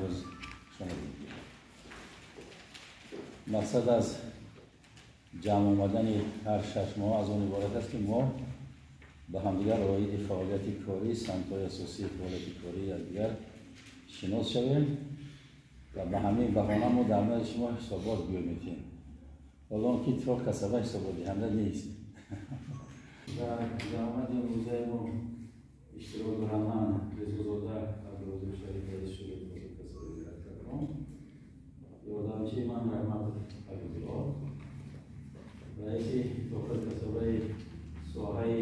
Боз шумо мақсад аз ҷамъ омадани ҳар 6 моҳ аз он иборат аст, ки мо ба ҳамдигар оиди фаъолияти корӣ, самтҳои асосии фаъолияти корӣ якдигар шинос шавем ва ба ҳамин баҳона мо дар назди шумо ҳисобот гӯё метиҳем. Ҳоло он ки иттифоқ касаба ҳисоботдиҳанда нест. Дар ҷамъомади имрӯзаи мо иштирок дорам ман, Резозода Абдурозиқ Шариф, раиси шӯрои иттифоқи касабаи вилояти Хатлон, ёрдамчии ман Раҳматов Ҳабибулло, раиси иттифоқи касабаи соҳаи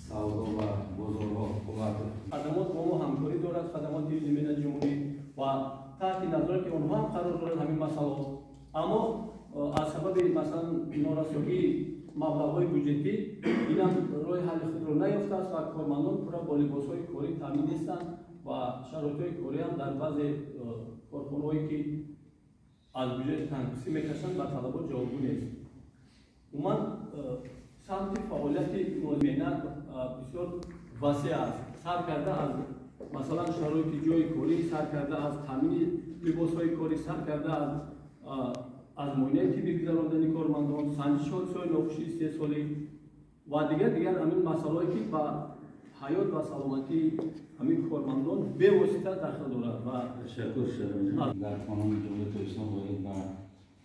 савдо ва бозорҳо Қувватов. Хадамот бо мо ҳамкорӣ дорад, хадамоти ҳифзи меҳнати ҷумҳурӣ, ва таҳти назорати онҳо ҳам қарор дорад ҳамин масъалаҳо. Аммо аз сабаби, масалан, норасогии маблағҳои буҷетӣ инам роҳи ҳалли худро наёфтааст ва кормандон пурра бо либосҳои корӣ таъмин нестанд ва шароитҳои кориам дар баъзе корхонаҳое, ки аз буҷет танқисӣ мекашанд, ба талабот ҷавобгӯ нест. Умуман, самти фаъолияти меҳнат бисёр васеъ аст, сар карда аз, масалан, шароити ҷои корӣ, сар карда аз таъмини либосҳои корӣ, сар карда аз муоинаи тиббӣ гузарондани кормандон, санҷиши ҳодисаҳои нохуши истеҳсолӣ ва дигар дигар ҳамин масъалаҳое, ки ба ҳаёт ва саломатии ҳамин кормандон бевосита дахл дорад ва Ташаккур. Дар Қонуни Ҷумҳурии Тоҷикистон оид ба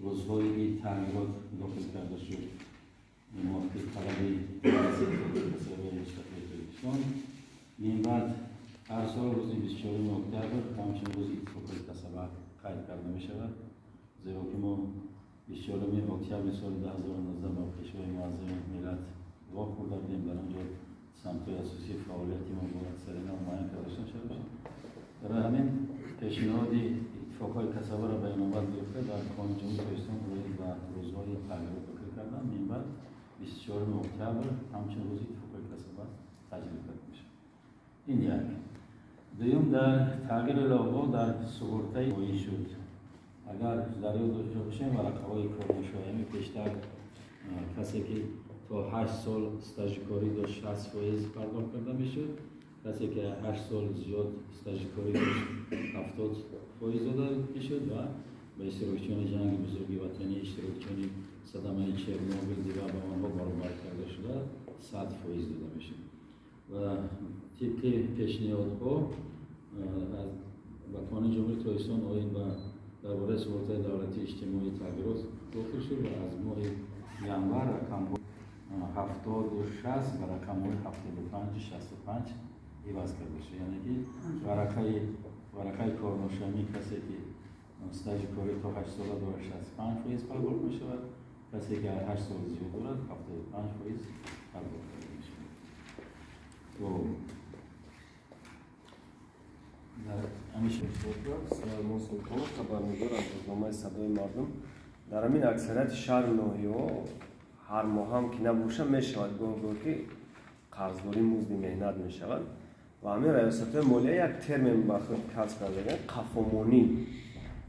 рӯзҳои ид тағйирот дохил карда шуд. Мувофиқи талаби касабаи мустақили Тоҷикистон, минбаъд ҳар сол рӯзи 24 октябр ҳамчун рӯзи иттифоқи касаба қайд карда мешавад, зеро ки мо 24 октябри соли 2019 бо Пешвои муаззами миллат вохӯрда будем. Дар он ҷо самтҳои асосии фаъолияти мо бояд сарина муайян карда шавад. Барои ҳамин пешниҳоди иттифоқҳои касабаро ба инобат гирифта, дар Қонуни Ҷумҳурии Тоҷикистон оид ба рӯзҳои тағйирот дохил кардам. Минбаъд 24 октябр ҳамчун рӯзи иттифоқҳои касаба таҷлил карда мешавад. Ин як. Дуюм, дар тағйири иловаҳо дар суғуртаи оӣ шуд. Агар дар ёд дошта бошем, варақаҳои корношоямӣ пештар касе ки то 8 сол стажи корӣ дошт, 60% пардохт карда мешуд, касе ки 8 сол зиёд стажи корӣ дошт, 70% дода мешуд ва ба иштирокчиёни Ҷанги Бузурги Ватанӣ, иштирокчиёни садамаи Чернобил, дигар ба онҳо баробар карда шуда, 100% дода мешуд. Ва тибқи пешниҳодҳо ба Қонуни Ҷумҳурии Тоҷикистон оид ба дар бораи суғуртаи давлатии иҷтимоӣ тағйирот дохил шуд ва аз моҳи январ рақамҳо 70-60 ба рақамҳои 75-65 иваз карда шуд. Яъне ки варақаи корношоямӣ касе ки стажи корӣ то 8 сола дорад, 65% пардохт мешавад, касе ки 8 сол зиёд дорад, 75% пардохт карда мешавад. Хуб, дар ҳамин Сулаймон Султонов, хабарнигор аз рӯзномаи «Садои мардум». Дар ҳамин аксарияти шаҳру ноҳияҳо ҳар моҳам ки набоша, мешавад гоҳ гоҳ ки қарздории музди меҳнат мешавад ва ҳамин раёсатҳои молия як термин ба худ касб кардаанд: қафомонӣ.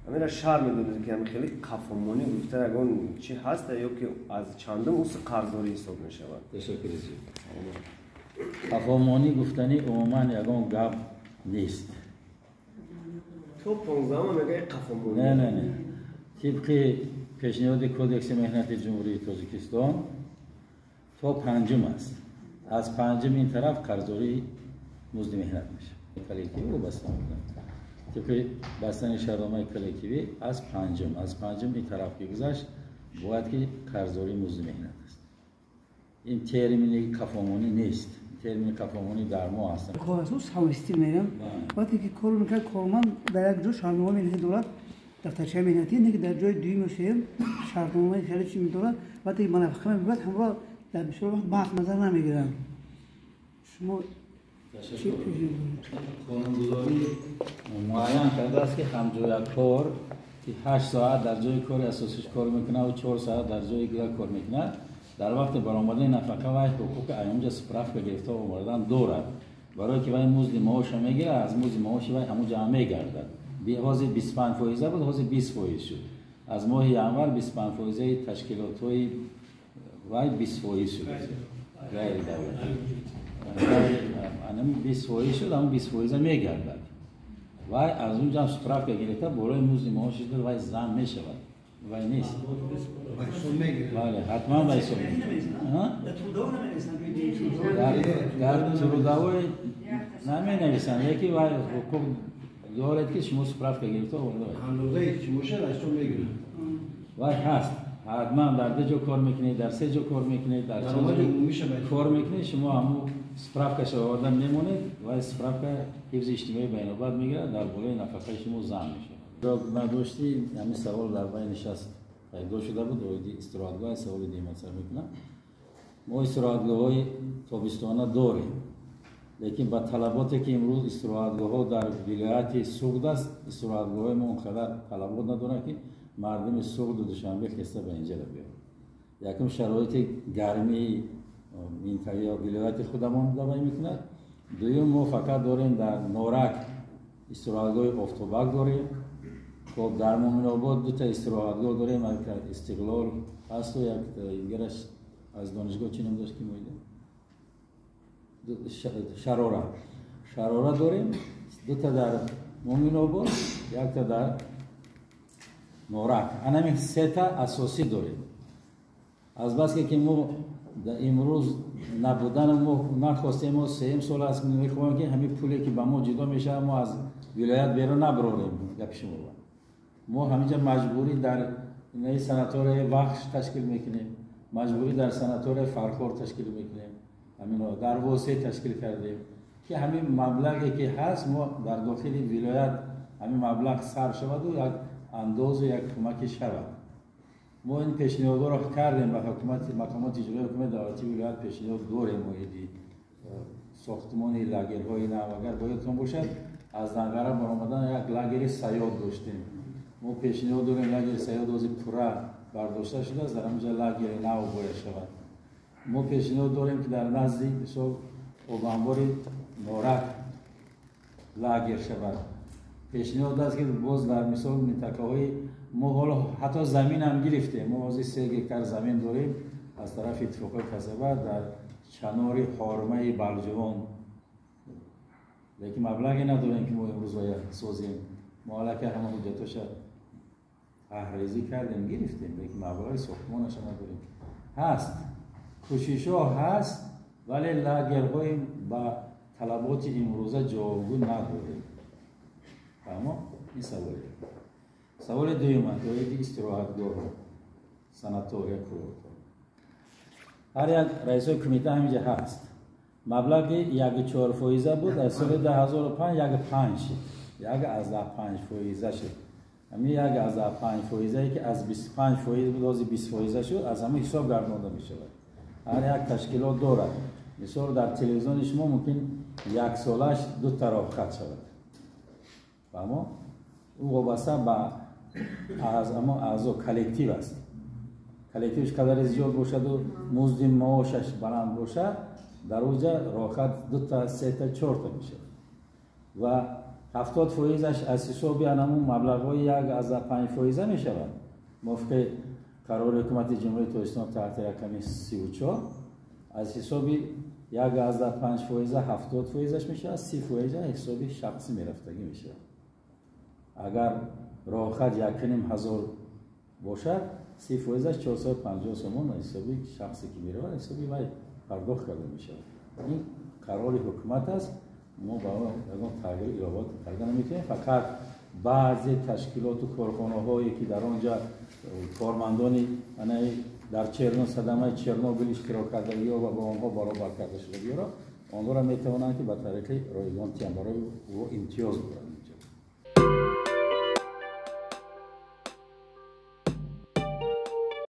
Ҳаминра шарҳ медодед, ки ҳамин хеле қафомонӣ гуфта ягон чи ҳаста ё ки аз чандум уси қарздорӣ ҳисоб мешавад? Ташаккури зиёд. Қафомонӣ гуфтанӣ умуман ягон гап нест. То 15-ма мегӯяд қафомонӣ. Не, не, не, тибқи пешниҳоди Кодекси меҳнати Ҷумҳурии Тоҷикистон то панҷум аст. Аз панҷум ин тараф қарздории музди меҳнат мешавад. Коллективӣ вобаста мекунад. Тибқи бастани шартномаи коллективӣ аз панҷум ин тараф ки гузашт, бояд ки қарздории музди меҳнат аст. Ин термини қафомонӣ нест. Термини қафомонӣ дар мо ҳаст. Кор аст, самостӣ мерам. Вақте ки кор мекард корманд, дар як ҷо шартномаи меҳнатӣ дорад, дафтарчаи меҳнатӣ, не ки дар ҷои дуюму сеюм шартномаи хеле чи медорад. Вақте ки ба нафақа мебурад, ҳамро дар бисёр вақт баҳс назар намегиранд. Шумо чӣ пешниҳод? Қонунгузорӣ муайян кардааст, ки ҳамҷоякор, ки 8 соат дар ҷои кори асосиш кор мекунад ва 4 соат дар ҷои дигар кор мекунад, дар вақти баромадани нафақа вай ҳуқуқи айонҷа справка гирифта овардан дорад, барое ки вай музди маоша мегирад, аз музди маоши вай ҳамон ҷамъ мегардад. Ҳозир 25 фоиза буд, ҳозир 20% шуд. Аз моҳи январ 25 фоизаи ташкилотҳои вай 20% шуд, ғайридавлатӣ 20% шуд, ҳамон 20 фоиза мегардад. Вай аз он ҷо справка гирифта болои музди маоши вай зам мешавад. Вай нест. Бале, ҳатман ба ҳисоб. Дар трудовой наменависанд, лекин вай ҳуқуқ доред ки шумо справка гирифта оварда. Вай ҳаст. Ҳатман дар ду ҷо кор мекунед, дар се ҷо кор мекунед, дар чанд ҷо кор мекунед, шумо ҳамун справкаша оварда мемонед, вай справка ҳифзи иҷтимоӣ байнобат мегирад, дар болои нафақаи шумо зам мешавад. Надошти ҳамин савол дар байни нишаст пайдо шуда буд, оиди истироҳатгоҳ саволи димасар мекунам. Мо истироҳатгоҳҳои тобистона дорем, лекин ба талаботе ки имрӯз истироҳатгоҳҳо дар вилояти Суғд аст, истироҳатгоҳҳои мо он қадар талабот надоранд ки мардуми Суғду Душанбе хеста ба инҷа биёяд. Якум шароити гармии вилояти худамон давай мекунад. Дуюм, мо фақат дорем дар Норак истироҳатгоҳи Офтобак дорем. Хоб, дар Муминобод дута истироҳатгоҳ дорем, Истиқлол ҳасту як дигараш аз донишгоҳ чӣ ном дошт ки моида? Шарора. Шарора дорем, дута дар Муминобод, якта дар Норак. Анами сета асосӣ дорем. Азбаски ки мо имрӯз набудан мо нахостем, мо сеюм сол аст мехоҳем ки ҳамин пуле ки ба мо ҷудо мешавад, мо аз вилоят берун набарорем. Гапи шумо мо ҳаминҷа маҷбурӣ дар санаторияи Вахш ташкил мекунем, маҷбурӣ дар санаторияи Фархор ташкил мекунем, ҳамино дар Восе ташкил кардем ки ҳамин маблағе ки ҳаст мо дар дохили вилоят ҳамин маблағ сарф шаваду як андозу як кӯмаке шавад. Мо ин пешниҳодҳоро кардем ба ҳукумати мақомоти иҷроии ҳукумати давлатии вилоят, пешниҳод дорем оиди сохтмони лагерҳои нав. Агар боядтон бошад, аз Данғара баромадан як лагери Саёд доштем. Мо пешниҳод дорем лагери Саёд ҳозир пурра бардошта шудааст, дар ҳаминҷа лагери нав бояд шавад. Мо пешниҳод дорем ки дар назди мисол обанбори Норак лагер шавад. Пешниҳод аст ки боз дар мисол минтақаҳои мо ҳоло ҳатто замин ҳам гирифтем. Мо ҳозир 3 гектар замин дорем аз тарафи иттифоқҳои касаба дар чанори ҳормаи Балҷувон, лекин маблағе надорем ки мо имрӯз бояд созем. Мо аллакай ҳама ҳуҷҷатоша таҳризӣ кардем, гирифтем, лекин маблағи сохтмонаша надорем. Ҳаст, кӯшишҳо ҳаст, вале лагерҳои ба талаботи имрӯза ҷавобгӯ надорем. Фаҳмо? Ин саволе. Саволи дуюм оиди истироҳатгоҳҳо, санатория, курортҳо. Ҳар як раисои кумита ҳаминҷа ҳаст. Маблағи 1,4% буд, аз соли 2005 1,5 шуд. 1,5% шуд. Ҳамин 1,5%-е ки аз 25% буд, ҳозир 20% шуд, аз ҳамин ҳисоб гардонда мешавад. Ҳар як ташкилот дорад. Мисол дар телевизиони шумо мумкин як солаш ду тараф хат шавад. Фаҳмо? Ӯ вобаста ба аъзо коллектив аст. Коллективш қадаре зиёд бошаду музди маошаш баланд бошад, дар оҷа роҳат дута, сета, чорта мешавад. Ва 70%-аш аз ҳисоби анамун маблағҳои 1,5% мешавад. Мувофиқи қарори ҳукумати Ҷумҳурии Тоҷикистон таҳти рақами 34 аз ҳисоби 1,5% 70%-аш мешавад, 30% ҳисоби шахсӣ мерафтагӣ мешавад. Агар роҳхат 1,5 ҳазор бошад, 30%-аш 450 сомон ҳисоби шахсе ки меравад, ҳисоби вай пардохт карда мешавад. Ин қарори ҳукумат аст. Мо ба он ягон тағйир иловот карда наметавонем. Фақат баъзе ташкилоту корхонаҳое ки дар он ҷа кормандони дар садамаи Чернобил иштирок кардагиё ва ба онҳо баробар карда шудагиёро, онҳоро метавонанд ки ба тариқи ройгон тиям, барои ӯ имтиёз дорад.